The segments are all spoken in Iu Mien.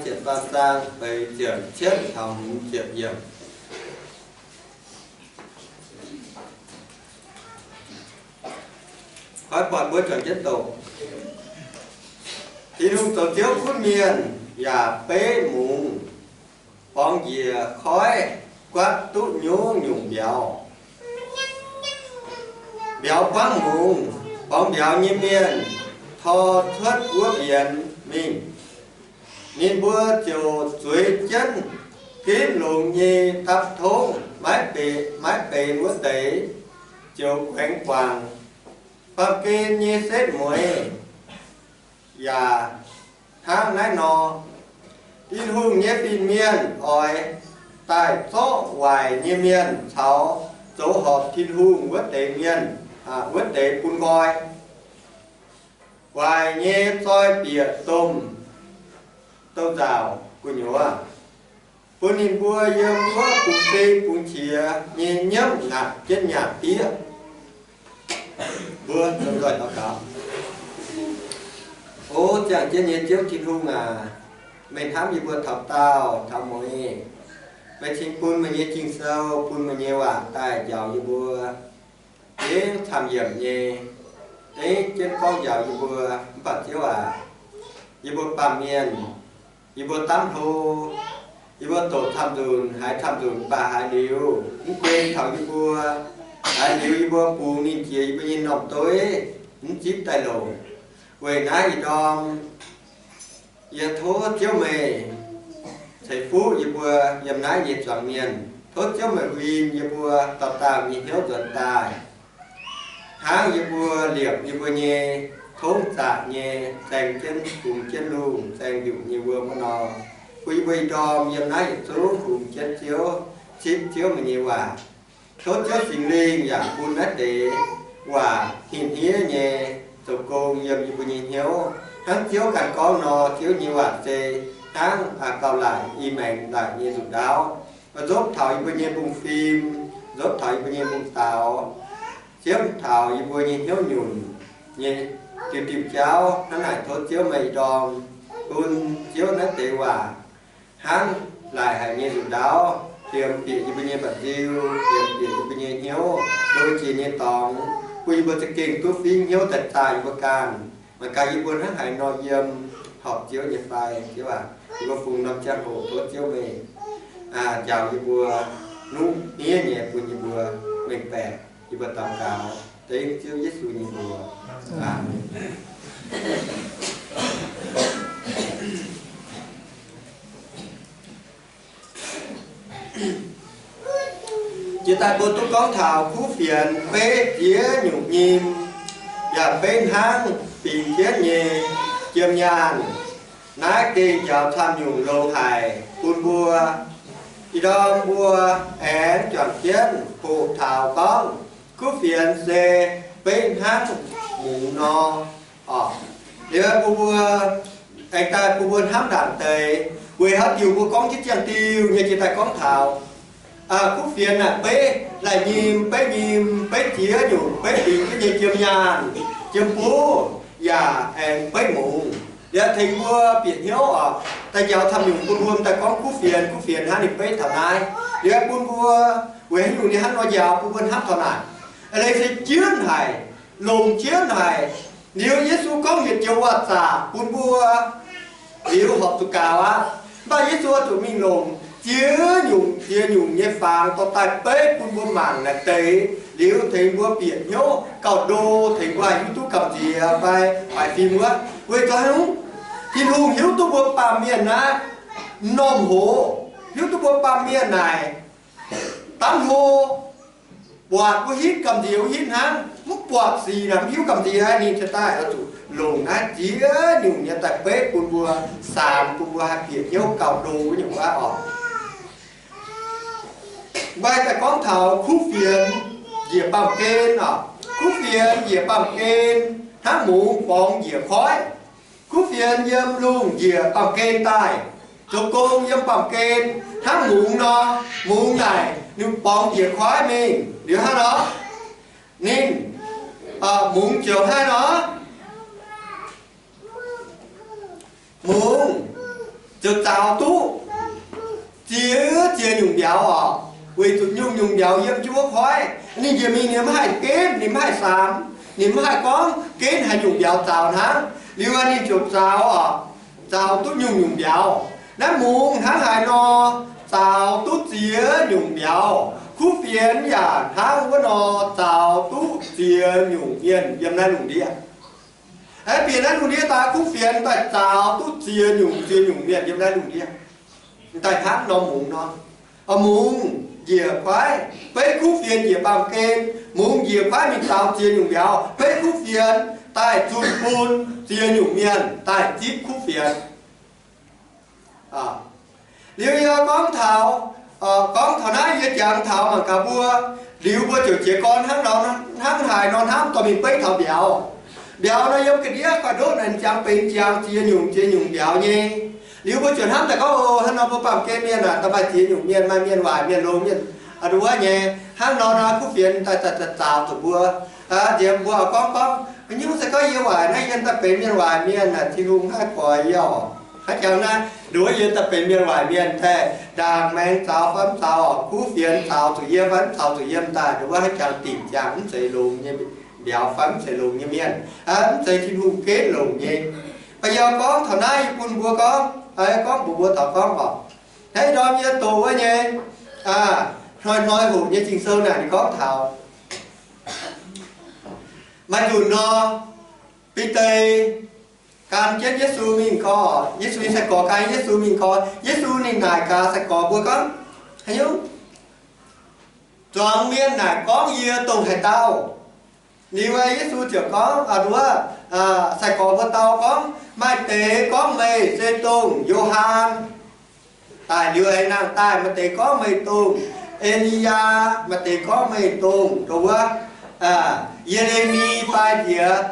ziepc faam zaang feix ziepc cietv taux hmz ziepc yiemc. Koiv buatc mbuo juangc jienv doqc. Tin-Hungh zoux Ziouv gunv mienh yaac beiv mungz, borngz njiec koiv, guatv duqv nyungc-nyungc mbiauz. Mbiauz buangv mungz, borngz mbiauz nyei mienh tor cuotv wuov mbienx mingh. Ninh mbuo ziouc zueiz jienv ginv longx nyei dapv tongv maiv benx, maiv benx wuov deix, ziouc guaengx guangc. Baamh gen nyei setv mueiz yaac hnangv naaiv nor. Tin-Hungh nyei fin-mienh oix daaih zorqv waaic nyei mienh caux zoux horpc Tin-Hungh wuov deix mienh, wuov deix bun nqoi. Waaic nyei zoi bieqc domh douz-nzauc gu'nyuoz, bun ninh mbuo yiem wuov bungx-sing bungx-qiex nyei nyiemv ngaatc jienv nyaah diev. Mbuo nzoih daux gaux. O ziangh jienv nyei Ziouv Tin-Hungh aac, meih hnamv yie mbuo taux daauh taux mueiz. Meih cingx bun meih nyei Ging-Sou, bun meih nyei waac daaih njaaux yie mbuo. Dengv camv yiemc nyei, dengv jienv gorngv njaaux yie mbuo. Mv baac Ziouv aac, yie mbuo baamh mienh, yie mbuo damv hlo, yie mbuo doqc camv nzunc, haiz camv nzunc, mv baac haiz liuz mv guen taux yie mbuo. Haiz liuz yie mbuo bungx ninh jiex yie mbuo nyei m'normh dueiv, mv zipv daaih longc. Weic naaiv ih ndorm yie tov Ziouv meih ceix fuqv yie mbuo yiem naaiv nyei zuangx mienh. Tov Ziouv meih huin yie mbuo dauh dauh nyei hnyouv nzuonx daaih, hnangv yie mbuo liepc yie mbuo nyei tongv zaqc nyei, zaeng jienv bungx jienv lungh, zaeng mbiuqc nyei wuom wuov nor, bun yie mbuo ih ndorm yiem naaiv yietc zungv bungx jienv Ziouv, zipv Ziouv meih nyei waac. Tov Ziouv Singx Lingh yaac bun naaiv deix waac hingh hniev nyei zoux gong yiem yie mbuo nyei hnyouv. Hnangv Ziouv ganh gorngv nor, Ziouv nyei waac se hnangv gauh laaic i maengx laaic nyei nzuqc ndaauv, nzopv taux yie mbuo nyei mbungv-fim, nzopv taux yie mbuo nyei mbungv-daaux, ziepv taux yie mbuo nyei hnyouv nyunc nyei diuh diuh jauv. Hnangv naaic tov Ziouv meih ih ndorm bun Ziouv naaiv deix waac hnangv laaic haic nyei nzuqc ndaauv, liemh bieqc yie mbuo nyei mba'nziu, liemh bieqc yie mbuo nyei hnyouv, ndo jiex nyei dorngx, bun yie mbuo za'gengh duqv fingx hnyouv daaih zaah yie mbuo ganh. Mangc gaax yie mbuo hnangv haaix nor yiem horpc Ziouv nyei fai. Ziouv aac, yie mbuo fungx norm ziangh hoc tov Ziouv meih njaaux yie mbuo nuqv hniev nyei bun yie mbuo mengh baeqc. Yie mbuo daux gaux dengv Ziouv Yesu nyei mbuox. Aamen. Jiex daaih mbuo duqv gorngv taux kuv fienx beiv ziex nyungc nyim, yaac beiv hnangv bingx jienv nyei jiem nyaanh. Naaiv gengh njaaux camv nyungc longx haic bun mbuo. Ih ndorm mbuo aengx juangc jienv hoqc taux gorngv kuv fienx se beiv hnangv mungz nor. Liuz bun mbuo aengx daaih bun mbuo hnamv ndaangc deix, weic haaix diuc mbuo gorngv jienv ziangh diuh nyei jiex daaih gorngv taux kuv fienx naaic beiv laih nyim, beiv nyim, beiv ziex nyungc, beiv bingx jienv nyei jiem nyaanh, jiem buv, yaac aengx beiv mungz. Liuz tengx mbuo bieqc hnyouv oc, daaih njaaux camv nyungc bun mbuo daaih gorngv kuv fienx, kuv fienx hnangv ninh beiv taux naaiv. Liuz bun mbuo weic haaix nyungc ninh hnangv nor njaaux bun mbuo hnamv taux naaic. Aa, leiz se jienv haic, longc jienv haic. Liuz Yesu gorngv yietc joux waac-zaqc bun mbuo liuz horpc zuqc gaux aqv. Mv baac Yesu oix zuqc mingh longc ziex nyungc ziex nyungc nyei fangx dorh daaih beiv bun mbuo mangc naaic deix, liuz tengx mbuo bieqc hnyouv gauh ndo, tengx mbuo haih hiuv duqv gamh nziex fai faix fim wuov. Weic zuqc haaix nyungc? Tin-Hungh hiuv duqv mbuo baamh mienh naaiv m'normh hoz, hiuv duqv mbuo baamh mienh naaic damv hlo, buatc wuov hitv gamh nziex wuov hitv hnangv, mv buatc sic naaic mv hiuv gamh nziex. Ninh ziouc daaih oix zuqc longc naaiv ziex nyungc nyei daaih beiv bun mbuo, saamx bun mbuo haih bieqc hnyouv gauh ndo wuov nyungc wuov oc. Mbuo daaih gorngv taux kuv fienx njiec baamh gen oc. Kuv fienx njiec baamh gen hnangv mungz borngz njiec koiv. Kuv fienx yiem lungh njiec baamh gen daaih, zoux gong yiem baamh gen hnangv mungz nor. Mungz naaic ninh borngz njiec koiv mingh liuz hnangv nor, ninh, mungz ziouc hnangv nor, mungz ziouc zaux duqv ziex, ziex nyungc mbiauz oc. Weic zuqc nyungc-nyungc mbiauz yiem jienv wuov koiv, ninh njiec mingh ninh maiv haih genv, ninh maiv haih samx, ninh maiv haih gorngv genv haaix nyungc mbiauz zaux hnangv. Liuz ninh ziouc zaux oc, zaux duqv nyungc-nyungc mbiauz. Naaiv mungz hnangv haaix nor zaux duqv ziex nyungc mbiauz, kuv fienx yaac hnangv wuov nor zaux duqv ziex nyungc mienh yiem naaiv lungh ndiev. Aeqv, bieqc naaiv lungh ndiev daaih kuv fienx daaih zaux duqv ziex nyungc, ziex nyungc mienh yiem naaiv lungh ndiev. Daaih hnangv nor mungz nor. Mungz njiec kuaaiv beiv kuv fienx njiec baamh gen. Mungz njiec kuaaiv mingh zaux ziex nyungc mbiauz, beiv kuv fienx daaih zunh bun ziex nyungc mienh daaih zipv kuv fienx. Liuz yie gorngv taux, gorngv taux naaiv yie jangx taux mangc gaax mbuo, liuz mbuo ziouc jiez gorn hnangv nor, hnangv haaix nor hnamv dorh mingh beiv taux mbiauz. Mbiauz nor yiem ga'ndiev fai ndoqv naaic jangx benx jangx ziex nyungc ziex nyungc mbiauz nyei. Liuz mbuo ziouc hnamv daaih gorngv, o, hnangv nor mbuo baamh gen mienh aah, da'maaih ziex nyungc mienh, maaih mienh waaic, mienh longx, mienh a'nduov nyei. Hnangv nor nor kuv fienx daaih zaux duqv mbuo. Nziex mbuo gorngv gorngv, nyungc se gorngv yie waaic naaiv, yie daaih benx mienh waaic mienh aah, Tin-Hungh haih goix yie oc. Hnangv jangx naaiv, nduov yie daaih benx mienh waaic mienh daaih, ndaangc maengx zaux fai mv zaux, kuv fienx zaux zuqc yie fai mv zaux zuqc yie daaih, nduov hnangv jangx dingc jangx mv zeiz longx nyei mbiauz fai mv zeiz longx nyei mienh, mv zeiz Tin-Hungh ginv longc nyei. Mv baac yie gorngv taux naaiv yie bun mbuo gorngv, gorngv mbuox mbuo taux gorngv oc, naaiv norm yie doqc wuov nyei, hnoi-hnoi hoqc nyei Ging-Sou naaic ninh gorngv taux maaih nzunc nor, Bide gan jienv Yesu mingh gorx, Yesu nyei sai-gorx gan Yesu mingh gorx. Yesu ninh naaic gaax sai-gorx mbuo gorngv, haaix nyungc? Zuangx mienh naaic gorngv yie dongh haaix dauh? Liuz Yesu ziouc gorngv, aa, nduov, sai-gorx mbuo dau gorngv, maaih deix gorngv meih se dongh Yo^han. Daaih liuz aengx nangh daaih maaih deix gorngv meih dongh E^li^yaa, maaih deix gorngv meih dongh nduov wuov, Ye^le^mi fai jiex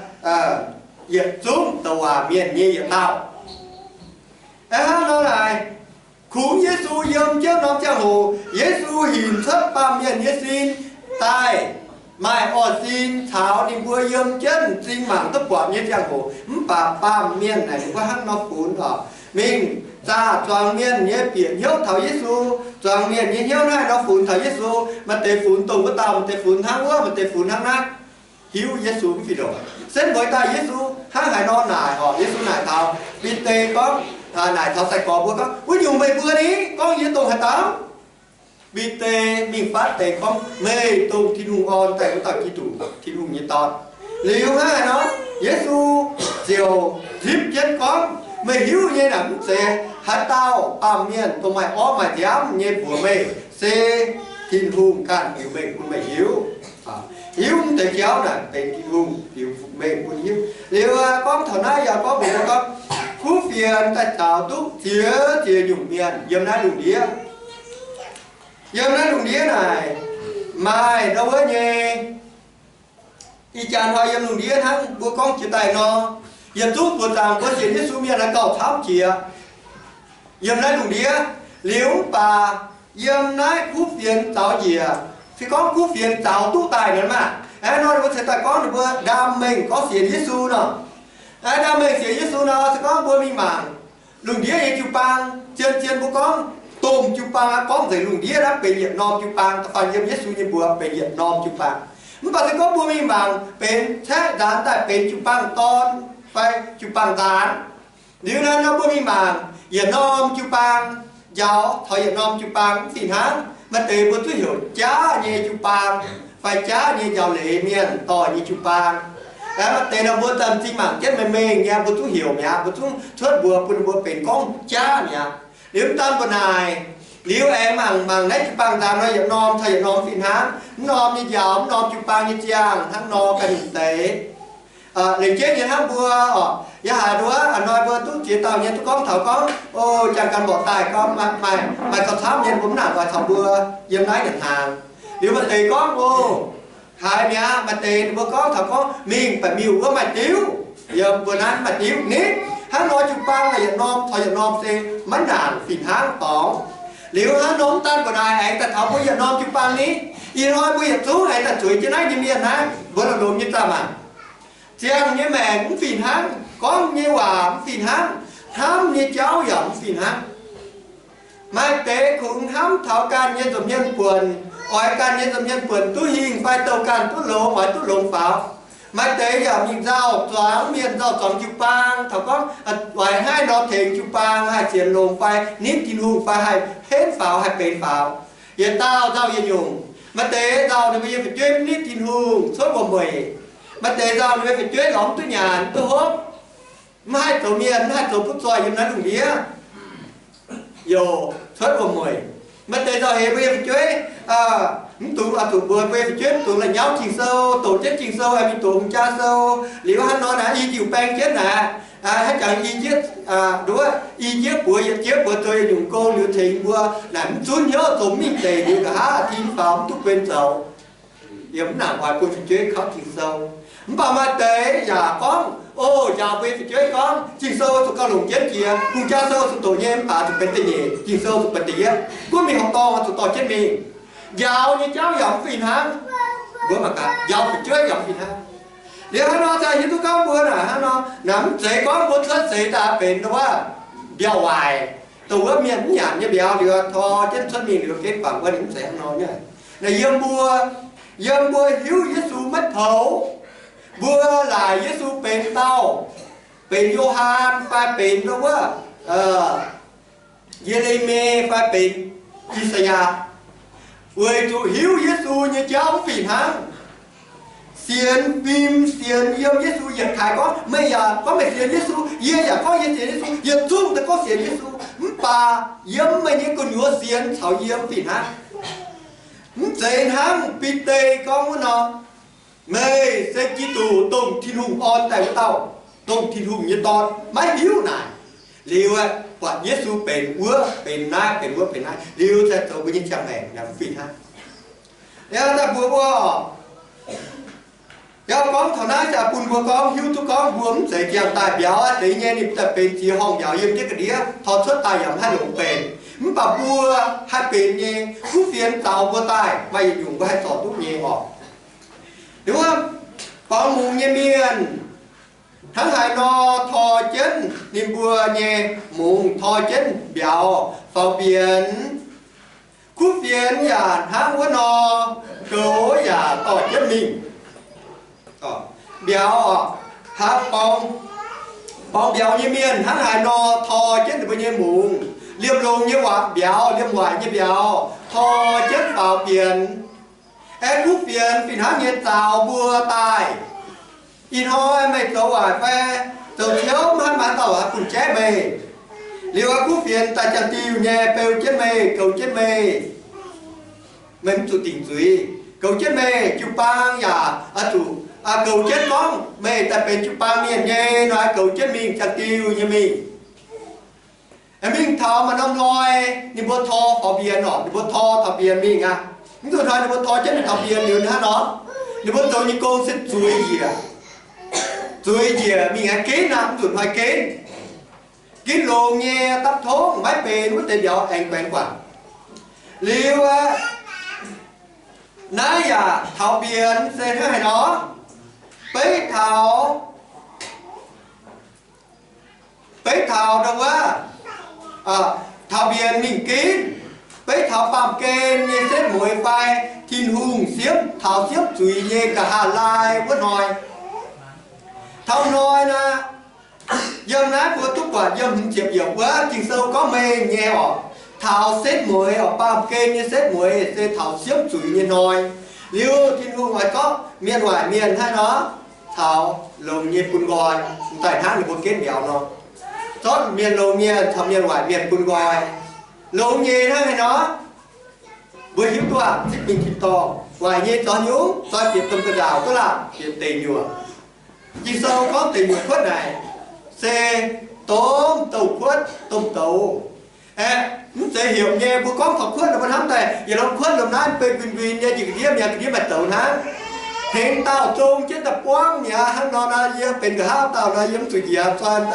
yietc zungv douc waac mienh nyei yietc dauh. Hnangv nor naaic, kungx Yesu yiem jienv norm ziangh hoc, Yesu hinc cuotv baamh mienh nyei sin daaih, maaih orn-sin caux ninh mbuo yiem jienv m'zing mangc duqv buatc nyei ziangh hoc, mv baac baamh mienh naaic ninh mbuo hnangv nor funx oc, mingh zaah zuangx mienh nyei bieqc hnyouv taux Yesu. Zuangx mienh nyei hnyouv naaiv nor funx taux Yesu. Maaih deix funx dongh wuov dauh, maaih deix funx hnangv wuov, maaih deix funx hnangv naaiv. Hiuv Yesu mv fih longx. Se mbuo daaih Yesu hnangv haaix nor naaic oc. Yesu naaic taux Bide gorngv, naaic taux sai-gorx mbuo gorngv, wuov nyungc meih mbuo ni gorngv yie dongh haaix dauh? Bide mingh fatv deix gorngv, meih dongh Tin-Hungh orn daaih wuov dauh Giduc, Tin-Hungh nyei Dorn. Liuz hnangv naaic nor, Yesu ziouc nzipc jienv gorngv, meih hiuv nyei naaic mv zeiz haaix dauh baamh mienh dongh maaih orv maaih nziaamv nyei mbuox meih, se Tin-Hungh ganh biux mengh bun meih hiuv. Hiuv mv deix jauv naaic benx Tin-Hungh biux mengh bun hiuv. Liuz gorngv taux naaiv yaac gorngv mbuox gorngv, kuv fienx daaih zaux duqv ziex ziex nyungc mienh yiem naaiv lungh ndiev. Yiem naaiv lungh ndiev naaic, maaih ndau wuov nyei. Ih jaax hnoi yiem lungh ndiev hnangv mbuo gorngv jiex daaih nor, yietc zungv buoqc zaangc mbuo sienx Yesu mienh naaiv gauh camv jiex. Yiem naaiv lungh ndiev, liuz mv baac yiem naaiv kuv fienx zaux njiec, se gorngv kuv fienx zaux duqv daaih nor maah, aa, nor ninh mbuo ceix daaih gorngv ninh mbuo ndaam mengh gorngv sienx Yesu nor. Aa, ndaam mengh sienx Yesu nor, se gorngv mbuo mingh mangc lungh ndiev nyei jiu-baang, zien-zien mbuo gorngv domh jiu-baang aqv, gorngv nzengc lungh ndiev naaiv benx yietc norm jiu-baang, da'faanh yiem Yesu nyei mbuox benx yietc norm jiu-baang. Mv baac se gorngv mbuo mingh mangc benx caeqv nzaanx daaih benx jiu-baang dorn fai jiu-baang nzaanx. Liuz naaiv nor mbuo mingh mangc yietc norm jiu-baang njaaux taux yietc norm jiu-baang mv fih hnangv. Maaih deix mbuo zuqc heuc jaav nyei jiu-baang fai jaav nyei njaaux leiz mienh dorh nyei jiu-baang. Maaih deix nor mbuo daaih m'zing mangc jienv mengh mengh nyei, mbuo zuqc heuc mi'aqv, mbuo zuqc cuotv mbuox bun ninh mbuo benx gorngv jaav mi'aqv. Liuz mv daan mbuo naaic, liuz aengx mangc mangc naaiv jiu-baang nzaanx nor yietc norm taux yietc norm fih hnangv, mv norm nyei njaaux, mv norm jiu-baang nyei ziangh hnangv nor ganh nyungc deix. Lengc jeiv nyei hnangv mbuo oc, yie haiz nduov a'hnoi mbuo duqv ziex dauh nyei duqv gorngv taux gorngv, o, jangx ganh mborqc daaih gorngv maaih, maaih gauh camv nyei mbuo mv nangc oix caux mbuo yiem naaiv nyanc hnaangx. Liuz maaih deix gorngv, o, haiz mi'aqv. Maaih deix ninh mbuo gorngv taux gorngv mingh baeqc miuc wuov maaih diuv, yiem mbuo naaiv maaih diuv nitv. Hnangv nor jiu-baang naaic yietc norm taux yietc norm se maiv nangc fih hnangv dorngx. Liuz hnangv nor mv daan mbuo naaic aengx daaih taux mbuo yietc norm jiu-baang nitv. Ih hnoi mbuo yietc zungv aengx daaih zueiz jienv naaiv nyei mienh naaiv, mbuo la'lomh nyei zaah maanc. Ziangh nyei maengc mv fih hnangv, gorngv nyei waac mv fih hnangv, Hnamv nyei jauv yaac mv fih hnangv. Maaih deix kungx hnamv taux ganh nyei nza'hmien buonc, oix ganh nyei nza'hmien buonc duqv hingh fai douh ganh duqv longx, oix duqv longx faaux. Maaih deix yaac mingh nzauh zuangx mienh, nzauh zuangx jiu-baang, taux gorngv oix hnangv haaix nor tengx jiu-baang haih sienx longx fai nitv Tin-Hungh fai haih henv faaux, haih benx faaux. Yietc dauh nzauh yietc nyungc. Maaih deix nzauh ninh mbuo nyei fu'jueiv mv nitv Tin-Hungh, cuotv wuom-mueic. Maaih deix nzauh ninh mbuo nyei fu'jueiv lorz mv duqv nyanc, mv duqv hopv, mv haih zoux mienh, mv haih zoux butv zoih yiem naaiv lungh ndiev, youc cuotv wuom-mueic. Maaih deix nzauh heix mbuo nyei fu'jueiv mv dungx, oix zuqc mbuox mbuo nyei fu'jueiv mv dungx la'nyauv Ging-Sou, doqc jienv Ging-Sou, aengx mingh doqc hungh jaa sou. Liuz hnangv nor naaic i diuc baeng jienv naaic, haaix jangx i jieqv, nduov i jieqv buoz yietc jieqv buoz zoux yietc nyungc gong liuz tengx mbuo naaic mv zunv hnyouv zoux mingh deic liuz nqa'haav tin faaux mv duqv guen zoux. Yiem mv nangc oix bun fu'jueiv kauv Ging-Sou. Mv baac maaih deix yaac gorngv, o, njaaux mbuo nyei fu'jueiv gorngv, Ging-Sou zuqc gauh longc jienv jiex, hungh jaa sou zuqc doqc nyei mv baac zuqc benx da'nyeic, Ging-Sou zuqc benx da'yietv. Gunv mingh horqc dorngh oix zuqc dorh jienv mingh. Njaaux nyei jauv yaac mv fih hnangv. Mbuo mangc gaax, njaaux fu'jueiv yaac mv fih hnangv. Liuz hnangv nor, za'gengh hiuv duqv gorngv mbuo naaic hnangv nor, naaic mv zeiz gorngv mbuo cuotv seix daaih benx dongh wuov mbiauh waaic, dongh wuov mienh mv nyanc nyei mbiauz liuz tor jienv cuotv mingh liuz genv guangc wuov, ninh mv zeiz hnangv nor nyei. Naaic yiem mbuo, yiem mbuo hiuv Yesu maiv poux, mbuo laaic Yesu benx dauh, benx Yo^han fai benx dongh wuov Ye^le^mi fai benx I^saa^yaa, weic zuqc hiuv Yesu nyei jauv mv fih hnangv. Sienx fim, sienx yiem Yesu yietc kaaix gorngv meih yaac gorngv meih sienx Yesu, yie yaac gorngv yie sienx Yesu, yietc zungv daaih gorngv sienx Yesu, mv baac yiem meih nyei gu'nyuoz sienx caux yie mv fih hnangv. Mv zeiz hnangv Bide gorngv wuov nor, meih se Giduc, dongh Tin-Hungh orn daaih wuov dauh, dongh Tin-Hungh nyei Dorn, maiv hiuv naaic. Liuz aeqv, buatc Yesu benx wuov benx naaiv, benx wuov benx naaiv, liuz se zoux mbuo nyei ziangh maengc naaic mv fih hnangv. Yaac daaih mbuox mbuo oc, yaac gorngv taux naaiv, yaac bun mbuo gorngv hiuv duqv gorngv mbuo mv zeiz ziangh daaih mbiauz aqv. Deix nyei ninh daaih benx ziex horngh mbiauz yiem jienv ga'ndiev, taux cuotv daaih yaac mv haih longc benx. Mv baac mbuo haih benx nyei, kuv fienx zaux mbuo daaih maaih yietc nyungc mbuo haih zorc duqv nyei oc. Liuz wuov, baaux mungz nyei mienh hnangv haaix nor tor jienv ninh mbuo nyei mungz, tor jienv mbiauz faaux mbienx, kuv fienx yaac hnangv wuov nor, goux yaac dorh jienv mingh. Mbiauz, baaux mbiauz nyei mienh hnangv haaix nor tor jienv ninh mbuo nyei mungz, liemh longx nyei waac mbiauz, liemh waaic nyei mbiauz, tor jienv faaux mbienx. Aeqv, kuv fienx fih hnangv nyei zaux mbuo daaih. Ih hnoi meih zoux waaic fai zoux ciouv, maiv maaih dauh haih bun jaiv meih. Liuz aeqv, kuv fienx daaih ziangh diuh nyei beu jienv meih, goux jienv meih. Meih mv zuqc dingc zuiz. Goux jienv meih, jiu-baang yaac oix zuqc goux jienv gorngv meih daaih benx jiu-baang mienh nyei nor, goux jienv mingh ziangh diuh nyei mingh. Mingh taux maaih norm hnoi, ninh mbuo tor faaux mbienx oc, ninh mbuo tor taux mbienx mingh aqv. Mv nzunc hnoi ninh mbuo tor jienv mingh taux mbienx liuz hnangv nor, ninh mbuo zoux nyei gong se zuiz njiec, zuiz njiec mingh aqv, ginv aqv, mv nzunc hnoi ginv. Ginv longx nyei dapv tongv, maiv benx wuov deix mbiauz aengx baengx guangc. Liuz aqv, naaiv yaac taux mbienx se hnangv haaix nor, beiv taux beiv taux ndau wuov, taux mbienx mingh ginv, beiv taux baamh gen nyei setv mueiz fai Tin-Hungh siemv, taux siemv zuiz nyei nqa'haav laai wuov hnoi. Taux hnoi naaiv, yiem naaiv mbuo duqv buatc yiem hmz ziepc yiemc wuov Ging-Sou gorngv mengh nyei oc, taux setv mueiz oc, baamh gen nyei setv mueiz se taux siemv zuiz nyei hnoi. Liuz Tin-Hungh oix zorqv mienh waaic mienh hnangv nor caux longx nyei bun nqoi, m'daaih hnangv ninh mbuo genv mbiauz nor, zorqv mienh longx mienh caux mienh waaic mienh bun nqoi. Longx nyei hnangv haaix nor, mbuo hiuv duqv aqv, zipv mingh tin-dorngh. Waaic nyei zoux nyungc, zoi bieqc domh ga'ndaauc duqv laangh, bieqc deic nyuoqc. Ging-Sou gorngv deic nyuoqc kuotv naaic se domh douz kuotv, domh douz. Aeqv, mv zeiz heuc nyei, mbuo gorngv taux kuotv nor mbuo hnamv daaih yietc norm kuotv lomh naaiv benx nquin nquin nyei, njiec ga'ndiev mi'aqv, ga'ndiev maaih douz hnangv. Tengx dauh zong jienv daaih buangv mi'aqv. Hnangv nor naaiv yie benx nqa'haav dauh nor, yie mv zuqc njiec, zuqc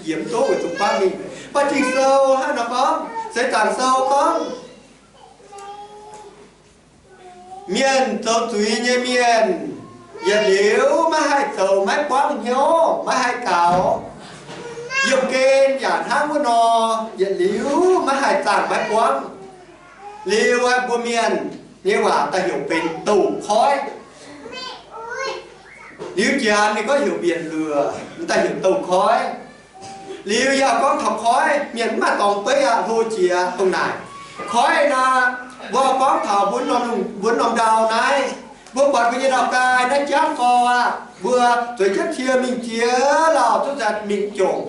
yiemx duqv weic zuqc buangv mingh. Mv baac Ging-Sou hnangv nor gorngv, Seix Zaangc Sou gorngv, mienh zoux zuiz nyei mienh, yietc liuz maiv haih zoux, maiv buangv hnyouv, maiv haih gaux. Yiem gen yaac hnangv wuov nor, yietc liuz maiv haih zaangh maiv buangv. Liuz mbuo mienh nyei waac daaih heuc benx douz-koiv. Liuz janx ninh gorngv heuc mbienc luoqc, m'daaih heuc douz-koiv. Liuz yaac gorngv taux koiv, mienh mv maaih dorngx beiv aqv, hlo jiex dongh naaic. Koiv naaic, mbuo gorngv taux mbuo norm ndau naaiv, mbuo buatc mbuo nyei ndau-nqaai naaiv jangv gorx aqv, mbuo zueiz jienv cie mingh jiex lauh duqv nzanc mingh jomc.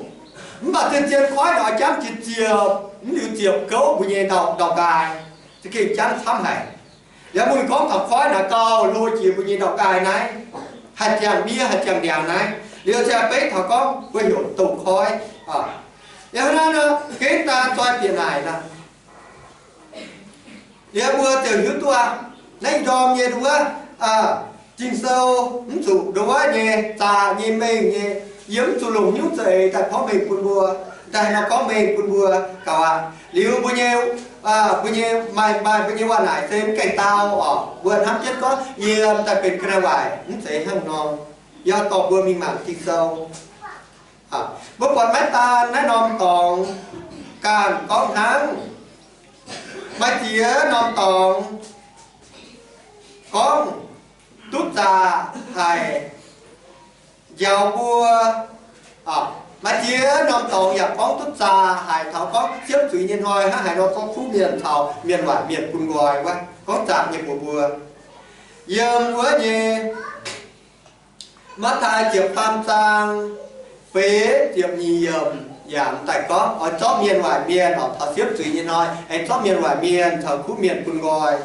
Mv baac zien-zien koiv naaic jangv jiex ziepc, mv liuz ziepc gouv mbuo nyei ndau-nqaai, za'gengh jangv camv haic. Liuz mbuo gorngv taux koiv naaic gauh hlo jiex mbuo nyei ndau-nqaai naaiv, haih ziangh miev haih ziangh ndiangx naaiv. Liuz ziouc beiv taux gorngv mbuo heuc douz-koiv. Yiem naaiv nor, gengh daaih zoi bieqc naaic nor, liuz mbuo ziouc hiuv duqv aqv, naaiv ndorm nyei nduov, Ging-Sou mv zuqc nduov nyei, zaqc nyei, mengh nyei, yie mv zuqc longc hnyouv za'eix daaih porv mengh bun mbuo, daaih nor gorngv mengh bun mbuo gaux aqv. Liuz mbuo nyei, mbuo nyei maaih, maaih mbuo nyei waac naaic se mv gaengh dau oc. Mbuo hnamv jienv gorngv yie daaih benx ga'naaiv waaic, mv zeiz hnangv nor. Yie dorh mbuo mingh mangc Ging-Sou. Mbuo buatc maiv daan naaiv norm dorngx ganh gorngv hnangv, maaih ziex norm dorngx gorngv duqv zaqc haic njaaux mbuo. Maaih ziex norm dorngx yaac gorngv duqv zaqc haic taux gorngv siepv zuiz nyei hnoi hnangv haaix nor zorqv kuv mienh caux mienh waaic mienh bun nqoi wuov, gorngv zaqc nyei mbuox mbuo. Yiem wuov nyei Matv^taai ziepc faam zaang feix ziepc nyeic yiemc yaac m'daaih gorngv oix zorqv mienh waaic mienh oc, taux siepv zuiz nyei hnoi aengx zorqv mienh waaic mienh caux kuv mienh bun nqoi.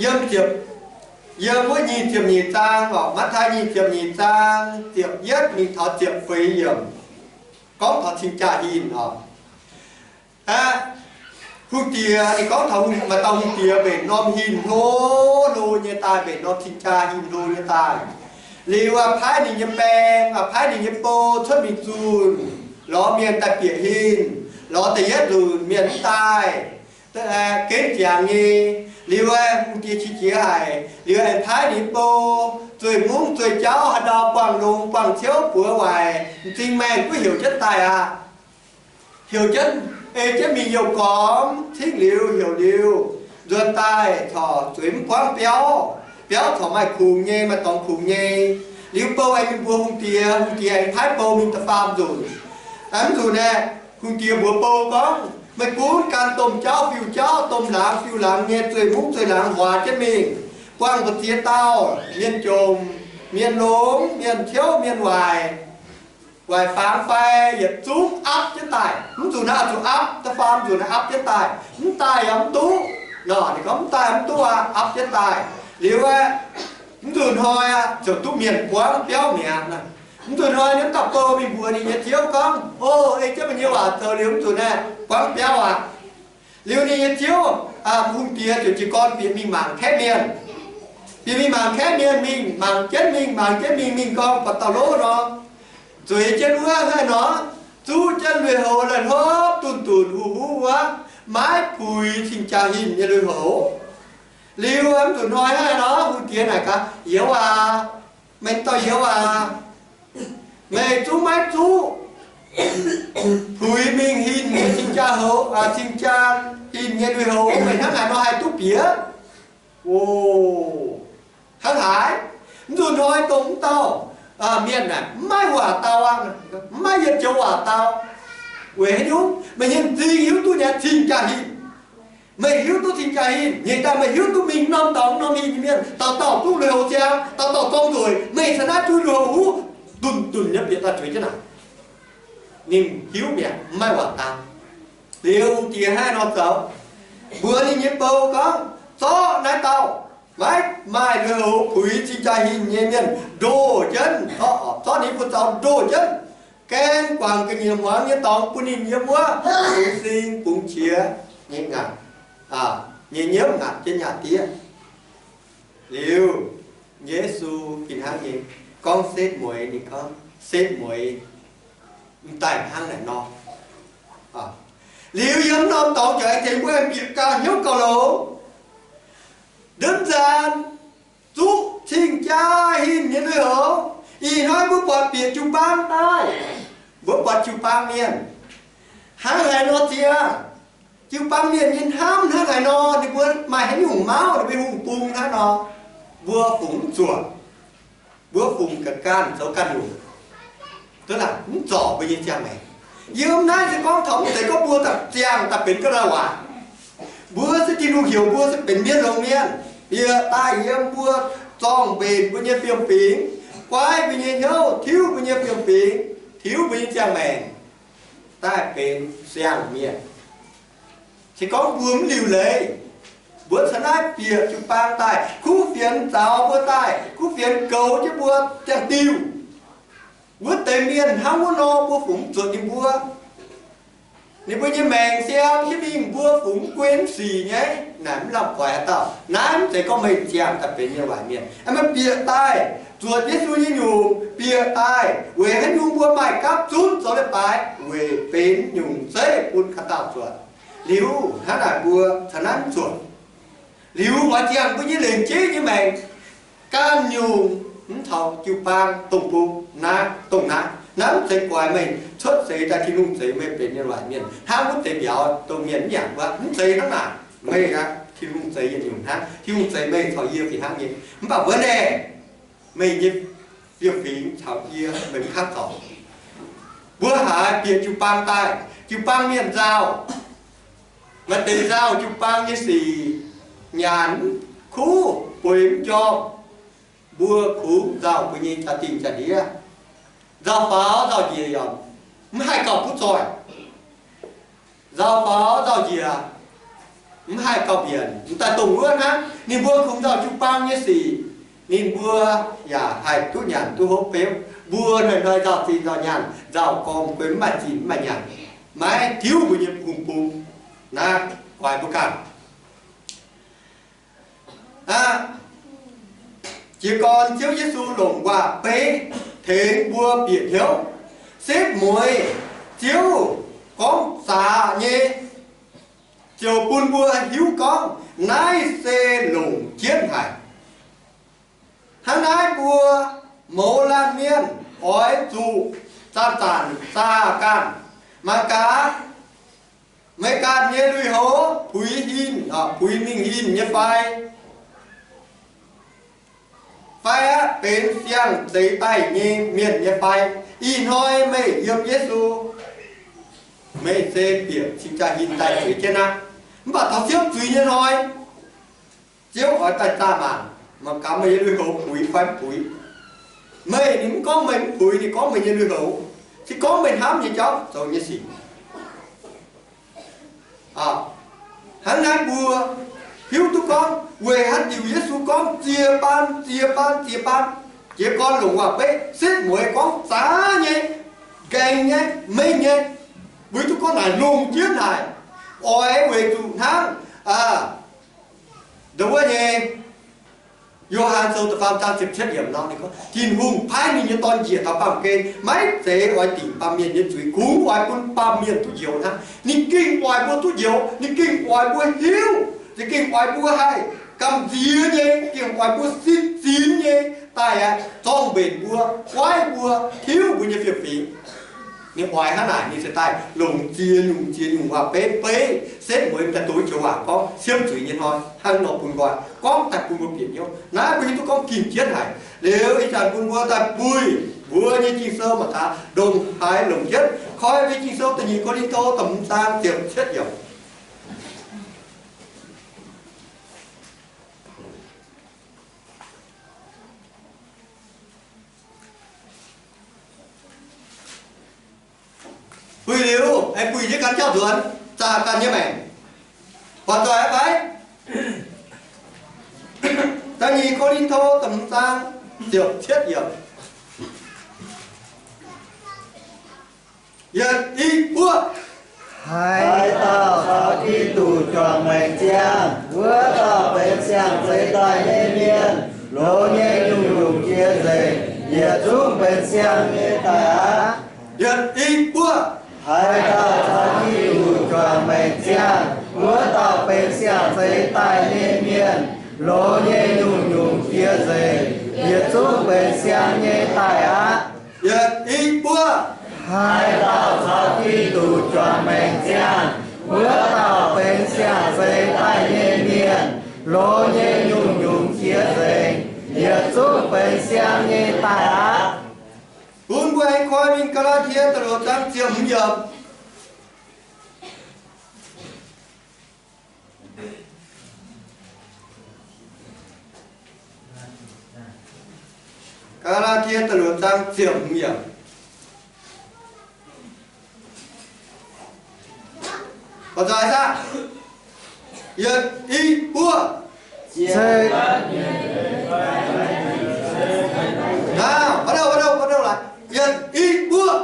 Yiem ziepc, yiem wuov nyic ziepc nyeic zaang oc, Matv^taai nyic ziepc nyeic zaang ziepc yietv mingh taux ziepc feix yiemc, gorngv taux cing-jaa hinh oc. Aqv, hungh diex, ninh gorngv taux maaih dauh hungh diex mbenc norm hinh hlo hlo nyei daaih, mbenc norm cing-jaa hinh hlo nyei daaih. Liuz aqv, paaiv ninh nyei baeng, aqv, paaiv ninh nyei bou cuotv mingh zunh, lorz mienh daaih bieqc hinh, lorz da'yietv nzunc mienh mv daaih, genv ziangx nyei. Liuz aeqv, hungh diex qiex jiez haic, liuz aengx paaiv ninh nyei bou zueih mungv zueih jauv haaix ndau buangh longx buangh ciouv buoz waaic, m'zing maengh duqv heuc jienv daaih aqv. Heuc jienv, ei jienv mingh youh gormx, cingv liuz heuc liuz, nzuonx daaih corc zueiz mv buangv biauv. Biauv corc maaih kungx nyei, maaih dorngx kungx nyei. Liuz bou aengx mingh mbuox hungh diex, hungh diex aengx paaiv bou mingh da'faam nzunc. Mv nzunc aeqv, hungh diex mbuox bou gorngv, meih gunv gan domh jauv fiuv jauv, domh laangz fiuv laangz nyei zueih mungv zueih laangz huaax jienv mingh, buangh mbu'ziex dauh, mienh jomc, mienh longx, mienh ciouv, mienh waaic, waaic fangx fai yietc zungv aapv jienv daaih. Mv nzunc naaiv zuqc aapv, da'faam nzunc naaiv aapv jienv daaih. Mv daaih yaac mv duqv. Nor ninh gorngv mv daaih mv duqv aqv, aapv jienv daaih. Liuz aeqv, mv nzunc hnoi aqv, ziouc duqv mienh buangv biauv mi'aqv. Mv nzunc hnoi ninh mv dauh bou mingh mbuox ninh nyei ziouv gorngv, O, ei jienv meih nyei waac zoux liuz mv nzunc aeqv, buangv biauv aqv. Liuz ninh nyei ziouv, hungh diex ziouc jiez gorn bieqc mingh mangc kaeqv mienh. Bieqc mingh mangc kaeqv mienh, mingh mangc jienv mingh, mangc jienv mingh, mingh gorngv buatc dauh lov nor, zueiz jienv wuov hnangv nor, zuqv jienv lui-houx la'hlopv dunh dunc huv-huv wuov, maiv puix cing-jaa hinh nyei lui-houx. Liuz mv nzunc hnoi hnangv nor, hungh diex naaic gaax, Youz aac, meih dauh youz aac, meih zungv maiv zuqv puix mingh hinh nyei cing-jaa houx, cing-jaa hinh nyei lui-houx, meih hnangv haaix nor haih duqv bieqc? O, hnangv haaix? Mv nzunc hnoi dongh mv dauh mienh naaic mv maaih waac dau aqv, mv maaih yietc joux waac dau. Weic haaix nyungc? Meih nyei m'zing hiuv duqv nyei cing-jaa hinh. Meih hiuv duqv cing-jaa hinh, nyeic daaih meih hiuv duqv mingh norm dorngx norm hinh nyei mienh, dauh dauh duqv lui-houx ziangx, dauh dauh zorng nzueic, meih caux naaiv duqv lui-houx huv, dunc dunc nyei bieqc daaih zueiz jienv naaic. Ninh hiuv mi'aqv, mv maaih waac dau. Liuz hungh diex hnangv nor zoux, mbuox ninh nyei bou gorngv, Zorqv naaiv dauh maiv maaih lui-houx puix cing-jaa hinh nyei mienh ndoh jienv, zorqv ninh nyei buoz-zaux ndoh jienv, gaeng guangc ga'nyiec hmuangx nyei dorngx bun ninh yiem wuov bungx sing bungx qiex nyei ngaatc, nyei nyiemv ngaatc jienv nyaah diev. Liuz, Yesu fih hnangv nyei gorngv setv mueiz, ninh gorngv setv mueiz m'daaih hnangv naaic nor. Liuz yiem norm dorngx jiex aengx tengx mbuo aengx bieqc gauh hnyouv gauh longx. Ndutv nzaanx zuqv cing-jaa hinh nyei lui-houx. Ih hnoi mbuo buatc bieqc jiu-baang daaih, Mbuo buatc jiu-baang mienh hnangv haaix nor ziex, jiu-baang mienh nyei hnamv hnangv haaix nor, ninh mbuo maaih haaix nyungc mauv ninh mbuo hungh bung hnangv nor, mbuo fungc mv zuoqc. Mbuo fungc ga'ganh zoux ganh nyungc, mv zorc mbuo nyei ziangh maengc. Yiem naaiv se gorngv taux mv zeiz gorngv mbuo daaih ziangh daaih benx ga'naaiv waac. Mbuo se Tin-Hungh heuc mbuo se benx mienh longx mienh, bieqc daaih yiem mbuo zorng-mbenc mbuo nyei fiem-fingx, guaiv mbuo nyei hnyouv, tiuv mbuo nyei fiem-fingx, tiuv mbuo nyei ziangh maengc, daaih benx siang-mienh. Se gorngv mbuo mv liuc leiz, mbuo caux naaiv bieqc jiu-baang daaih, kuv fienx nzaaux mbuo daaih, kuv fienx goux jienv mbuo ziangh diuh. Wuov deix mienh hnangv wuov nor, mbuo fungc mv zuotc ninh mbuo. Ninh mbuo nyei maengc siang jienv mingh, mbuo fungc mv gunv sic nyei. Naaic mv lamh guaix haaix dauh. Naaiv mv zeiz gorngv meih ziangh daaih benx nyei waaic mienh. Aeqv, meih bieqc daaih zuotc Yesu nyei nyungc, bieqc daaih weic haaix nyungc mbuo maaih gapv zunv zoux leiz-baaix weic benx nyungc zeiv bun haaix dauh zuotc. Liuz hnangv naaic mbuo caux naaiv mv zuotc. Liuz oix ziangh mbuo nyei lengc jeiv nyei maengc ganh nyungc mv taux jiu-baang dongh bung naaiv dongh naaiv. Naaiv mv zeiz guaix meih cuotv seix daaih Tin-Hungh zeix meih benx nyei waaic mienh hnangv wuov deix mbiauz dongh mienh mv yaac wuov. Mv zeiz hnangv naaic. Meih aqv, Tin-Hungh zeix yietc nyungc hnangv. Tin-Hungh zeix meih caux yie fih hnangv nyei. Mv baac wuov naaic, meih nyei fiem-fingx caux yie meih mv kangv zorc. Mbuo haiz bieqc jiu-baang daaih, jiu-baang mienh nzauh. Maaih deix nzauh jiu-baang nyei sic nyanc mv kuv, bueix mv njormh. Mbuo kungx nzauh mbuo nyei jaa-dingh jaa-ndiev. Nzauh faaux nzauh njiec yaac mv haih gauh butv zoih. Nzauh faaux nzauh njiec, mv haih gauh mbienc. M'daaih dongh wuov hnangv, ninh mbuo kungx nzauh jiu-baang nyei sic, ninh mbuo yaac haih duqv nyanc duqv hopv beuv. Mbuo hnoi-hnoi nzauh zinh nzauh nyaanh, nzauh gormx guei mv maaih zinh mv maaih nyaanh, maiv tiuv mbuo nyei hungh bung. Naaiv guaix mbuo ganh. Aqv, jiez gorn Ziouv Yesu longc waac-beiv tengx mbuo bieqc hnyouv, setv mueiz Ziouv gorngv zaqc nyei, ziouc bun mbuo hiuv gorngv naaiv se longc jienv haic. Hnangv naaiv mbuo mouz laanh mienh oix zuqc zanc-zanc zaah ganh. Mangc gaax, meih ganh nyei lui-houx puix hinh, puix mingh hinh nyei fai? Fai aqv benx siang-zeix daaih nyei mienh nyei fai? Ih hnoi meih yiem Yesu, meih se bieqc cing-jaa hinh daaih zuiz jienv aqv. Mv baac taux siemv zuiz nyei hnoi, Ziouv oix daaih zaah maanc, mangc gaax meih nyei lui-houx puix fai mv puix. Meih, ninh mv gorngv meih mv puix, ninh gorngv meih nyei lui-houx. Se gorngv meih hnamv nyei jauv zoux nyei sic. Hnangv naaiv mbuo hiuv duqv gorngv weic haaix diuc Yesu gorngv ziex baan, ziex baan, ziex baan, jiez gorn longc waac-beiv setv mueiz gorngv zaax nyei, nqaengx nyei, mengh nyei. Mbuo hiuv duqv gorngv naaic longc jienv naaic, oix weic zuqc hnangv nduov wuov nyei Yo^han Sou da'faam zaang ziepc cietv yiemc nor, ninh gorngv Tin-Hungh paaiv ninh nyei Dorn njiec taux baamh gen, maiv zeiz oix dingc baamh mienh nyei zuiz, kungx oix bun baamh mienh duqv njoux hnangv. Ninh gengh oix mbuo duqv njoux, ninh gengh oix mbuo hiuv, ninh gengh oix mbuo haih gamh nziex nyei, gengh oix mbuo sin zinx nyei daaih aqv, zorng-mbenc mbuo, guaiv mbuo, tiuv mbuo nyei fiem-fingx. Ninh oix hnangv naaic, ninh se daaih longc ziex nyungc ziex nyungc waac-beiv beiv setv mueiz daaih doz joux waac gorngv siemv zuiz nyei hnoi hnangv nor bun nqoi gorngv daaih bun mbuo bieqc hnyouv. Naaiv mbuo hiuv duqv gorngv ging jienv haic. Liuz ih zanc bun mbuo daaih buih mbuo nyei Ging-Sou mangc gaax ndongc haaix longc jienv. Koi mbuo Ging-Sou da'nyeic Ko^lin^to da'hmz zaang ziepc cietv yiemc. Buih liuz, aengx buih jienv ganh jauv nzuonx, zaah ganh nyei maengc. Buatc doic aqv fai? Da'nyeic Ko^lin^to da'hmz zaang ziepc cietv yiemc. Yietc, i, buo. Haaix dauh caux Giduc juangc maengc ziangh, wuov dauh benx siang-zeix daaih nyei mienh. Longx nyei nyungc-nyungc jiex nzengc, yietc zungv benx siang nyei daaih aqv. Yietc, i, buo. Haaix dauh caux Giduc juangc maengc ziangh, wuov dauh benx siang-zeix daaih nyei mienh. Longx nyei nyungc-nyungc jiex nzengc, yietc zungv benx siang nyei daaih aqv. Yietc, i, buo. Haaix dauh caux Giduc juangc maengc ziangh, wuov dauh benx siang-zeix daaih nyei mienh. Longx nyei nyungc-nyungc jiex nzengc, yietc zungv benx siang nyei daaih aqv. Bun mbuo aengx koi mingh Gaa^laa^tie da'luoqc zaang ziepc hmz yiemc. Gaa^laa^tie da'luoqc zaang ziepc hmz yiemc. Yietc, i, buov. Naaiv, bắt đầu, bắt đầu, bắt đầu lại. Yietc, i, buov.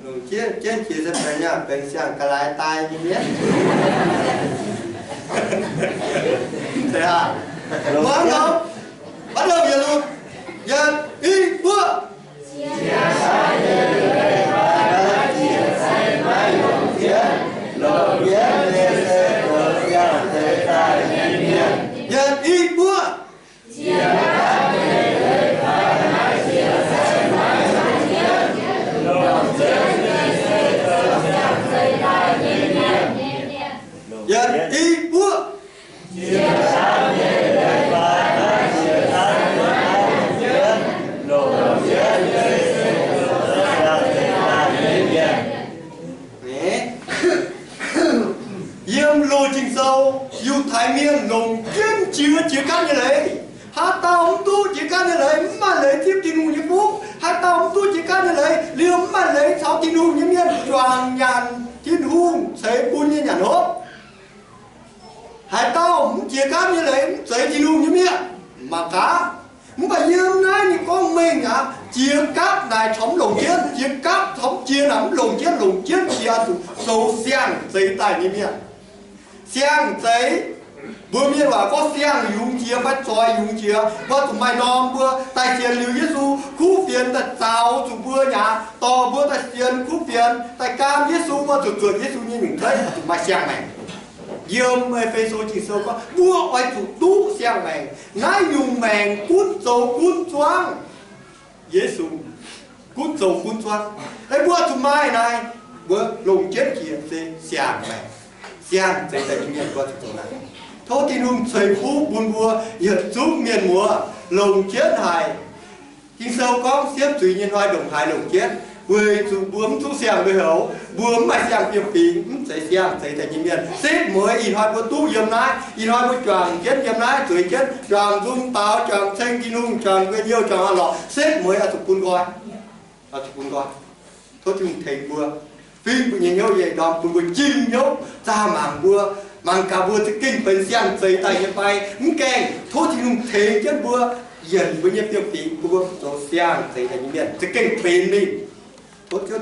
Longc jienv, jienv jiex se benx nyaanh benx siang-ga'laaix daaih nyei mienh. Muangx longx, bắt đầu yietc lunc, yietc, i, buov. Yietc, i, buov. Yietc, i, buov. Yiem loz Ging-Sou, Yiutai Mienh longc jienv jiex, jiex gapv nyei leiz. Haaix dauh mv duqv jiex gapv nyei leiz, mv maaih leiz zipv Tin-Hungh nyei fuqv. Haaix dauh mv duqv jiex gapv nyei leiz, liemh mv maaih leiz caux Tin-Hungh nyei mienh juangc nyanc Tin-Hungh ceix bun nyei nyanc hopv. Haaix dauh mv jiex gapv nyei leiz, mv zeiz Tin-Hungh nyei mienh. Mangc gaax, mv baac yiem naaiv ninh gorngv mengh aqv, jiex gapv naaic corc mv longc jienv, jiex gapv corc mv jiex naaic mv longc jienv, longc jienv jiex zuqc zoux siang-zeix daaih nyei mienh. Siang-zeix, mbuo mienh waac gorngv siang-yungz jiex fai zoih-yungz jiex, mbuo zuqc maaih norm mbuo daaih sienx liuz Yesu, kuv fienx daaih zaux zuqc mbuo nyei aqv, dorh mbuo daaih sienx kuv fienx, daaih gaam Yesu, mbuo zuqc zuotc Yesu nyei nyungc zeiv, zuqc maaih siang-maengc. Yiem E^fe^so Ging-Sou gorngv mbuo oix zuqc duqv siang-maengc. Naaiv nyungc maengc gunv zoux gunv zuangv Yesu, gunv zoux gunv zuangv. Mbuo zuqc maaih naaiv, mbuo longc jienv jiex se siang-maengc, siang-zeix daaih nyei mienh mbuo zuqc zoux naaiv. Tov Tin-Hungh ceix fuqv bun mbuo yietc zungv mienh muoz longc jienv haic. Ging-Sou gorngv siemv zuiz nyei hnoi ndongc haaix longc jienv, weic zuqc mbuo mv duqv siang-nqoi houx, mbuo mv maaih siang-fiem-fingx, mv zeiz siang-zeix daaih nyei mienh. Setv mueiz ih hnoi mbuo duqv yiem naaiv, ih hnoi mbuo juangc jienv yiem naaiv, zueiz jienv juangc nzung daux, juangc ceng Tin-Hungh, juangc guei youh, juangc a'lorqc, setv mueiz oix zuqc bun nqoi, oix zuqc bun nqoi. Tov Tin-Hungh tengx mbuo, fingx mbuo nyei hnyouv nyei ndorm, bun mbuo njien hnyouv zaah mangc mbuo, mangc gaax mbuo za'gengh benx siang-zeix daaih nyei fai mv gaengh. Tov Tin-Hungh tengx jienv mbuo, yienc mbuo nyei fiem-fingx, bun mbuo zoux siang-zeix daaih nyei mienh za'gengh benx mingh. Tov Ziouv